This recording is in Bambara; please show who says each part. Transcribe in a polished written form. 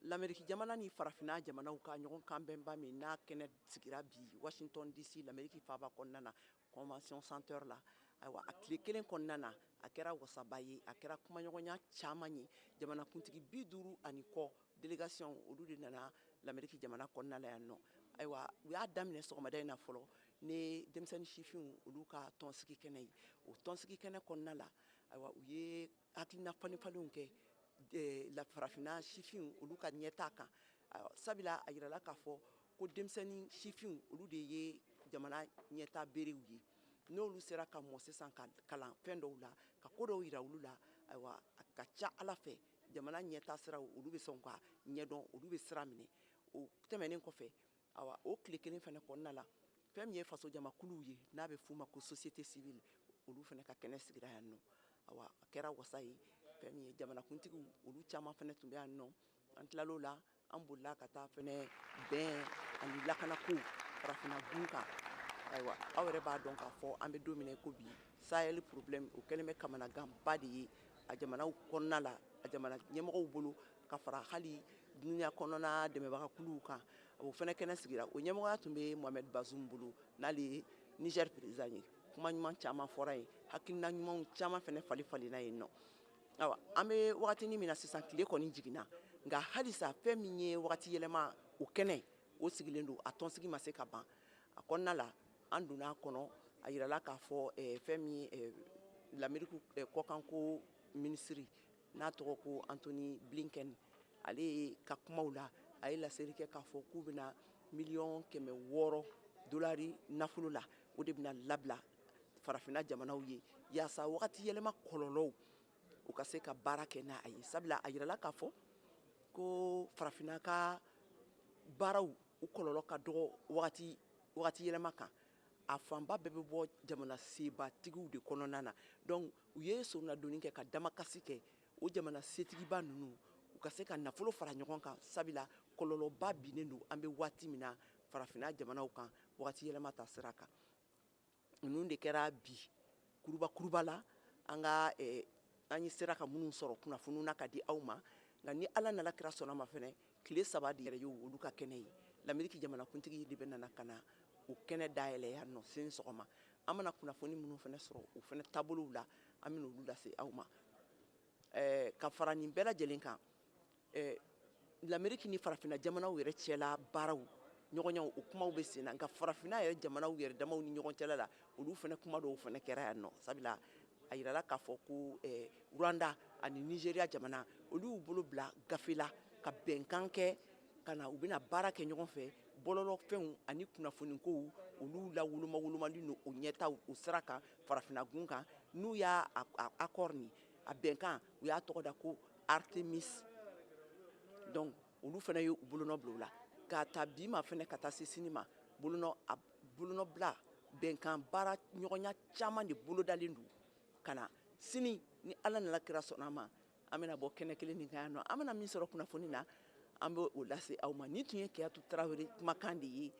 Speaker 1: Lameriki jamana ni farafinna jamanaw ka ɲɔgɔn kanbɛnba min n'a kɛnɛ sigira bi Washington DC, Lameriki faaba kɔnɔna na, Convention Center la, ayiwa, a tile kelen kɔnɔna na, a kɛra wasaba ye, a kɛra kumaɲɔgɔnya caman ye. Jamanakuntigi 50 ani kɔ, délégation, olu de nana Lameriki jamana kɔnɔna la yan nɔ. Ayiwa, u y'a daminɛ sɔgɔmada in na fɔlɔ ni denmisɛnnin sifinw olu ka tɔnsigi kɛnɛ ye. O tɔnsigi kɛnɛ kɔnɔna la, ayiwa, u ye hakilina falenfalenw kɛ la farafinna sifinw olu ka ɲɛtaa kan, sabula a yirala k'a fɔ ko denmisɛnnin sifinw olu de ye jamana ɲɛtaa berew ye. N'olu sera ka mɔ sisan, ka kalan fɛn dɔw la, ka ko dɔw yira olu la, ayiwa, a ka ca Ala fɛ, jamana ɲɛtaa siraw, olu bɛ sɔn ka ɲɛdɔn, olu bɛ sira minɛ. O tɛmɛnen kɔfɛ, ayiwa, o tile kelen fana kɔnɔna la, fɛn min ye fasojamakuluw ye, n'a bɛ f'u ma ko société civile, olu fana ka kɛnɛ sigira yan nɔ. Ayiwa, a kɛra wasa ye. Fɛn min ye jamanakuntigiw, olu caman fana tun bɛ yan nɔ. An tilal'o la, an bolila ka taa fɛnɛ bɛn ani lakanako farafinna gun kan. Ayiwa, aw yɛrɛ b'a dɔn k'a fɔ an bɛ don min na i ko bi, Sahel problème, o kɛlen bɛ kamanaganba de ye a jamanaw kɔnɔna la, a jamana ɲɛmɔgɔw bolo, ka fara hali dunuya kɔnɔna dɛmɛbagakuluw kan. O fana kɛnɛ sigira, o ɲɛmɔgɔya tun bɛ Mohamed Bazoum bolo, n'ale ye Niger président ye. Kuma ɲuman caman fɔra yen, hakilina ɲumanw caman fana fali falenna yen nɔ. Ayiwa, an bɛ wagatinin min na sisan, tile kɔni jiginna, nka halisa fɛn min ye wagati yɛlɛma, o kɛnɛ o sigilen don, a tɔnsigi ma se ka ban. A kɔnɔna la, an donna a kɔnɔ, a yirala k'a fɔ fɛn min ye Lameriki kɔkanko minisiri, n'a tɔgɔ ko Antony Blinken, ale ka kumaw la, a ye laseli kɛ k'a fɔ k'u bɛna 600 miliyɔn dolari nafolo la, o de bɛna labila farafinna jamanaw ye, yaasa wagati yɛlɛma kɔlɔlɔw, u ka se ka baara kɛ n'a ye. Sabula a yirala k'a fɔ ko farafinna ka baaraw, u kɔlɔlɔ ka dɔgɔ wagati yɛlɛma kan, a fanba bɛɛ bɛ bɔ jamana sebatigiw de kɔnɔna na. Donc u ye soronadonni kɛ ka damakasi kɛ o jamana setigiba ninnu, u ka se ka nafolo fara ɲɔgɔn kan, sabula kɔlɔlɔba binnen don an bɛ waati min na farafinna jamanaw kan, wagati yɛlɛma ta sira kan. Ninnu de kɛra bi kuruba kuruba la, an ka an sera ka minnu sɔrɔ kunnafoniw na ka di aw ma. Nka ni Ala nana, kira sɔnna ma fɛnɛ, tile 3 de yɛrɛ ye olu ka kɛnɛ ye. Lameriki jamanakuntigi de bɛ nana ka na o kɛnɛ dayɛlɛ yan nɔ sini sɔgɔma. An mana kunnafoni minnu fɛnɛ sɔrɔ o fɛnɛ taabolow la, an bɛna olu lase aw ma. Ka fara nin bɛɛ lajɛlen kan, Lameriki ni farafinna jamanaw yɛrɛ cɛla baaraw ɲɔgɔnyaw, o kumaw bɛ sen na. Nka farafinna yɛrɛ jamanaw yɛrɛ damaw ni ɲɔgɔn cɛla la, olu fɛnɛ kuma dɔw fɛnɛ kɛra yan nɔ, sabula a yirala k'a fɔ ko Rwanda ani Nigeria jamana, olu y'u bolo bila gafe la ka bɛnkan kɛ ka na u bɛna baara kɛ ɲɔgɔn fɛ bɔlɔlɔfɛnw ani kunnafonikow, olu la woloma wolomali n'o o ɲɛtaw, o sira kan farafinna gun kan. N'u y'a accord nin, a bɛnkan, u y'a tɔgɔ da ko Artemis. Donc olu fana ye u bolonɔ bila o la. K'a ta bi ma fana ka taa se sini ma, bolonɔ a bolonɔbila bɛnkan baara ɲɔgɔnya caman de bolodalen don ka na sini. Ni Ala nana, kira sɔnna ma, an bɛna bɔ kɛnɛ kelen min kan yan nɔ, an bɛna min sɔrɔ kunnafoni na, an bɛ o lase aw ma. Nin tun ye Keyatu Tarawele kumakan de ye.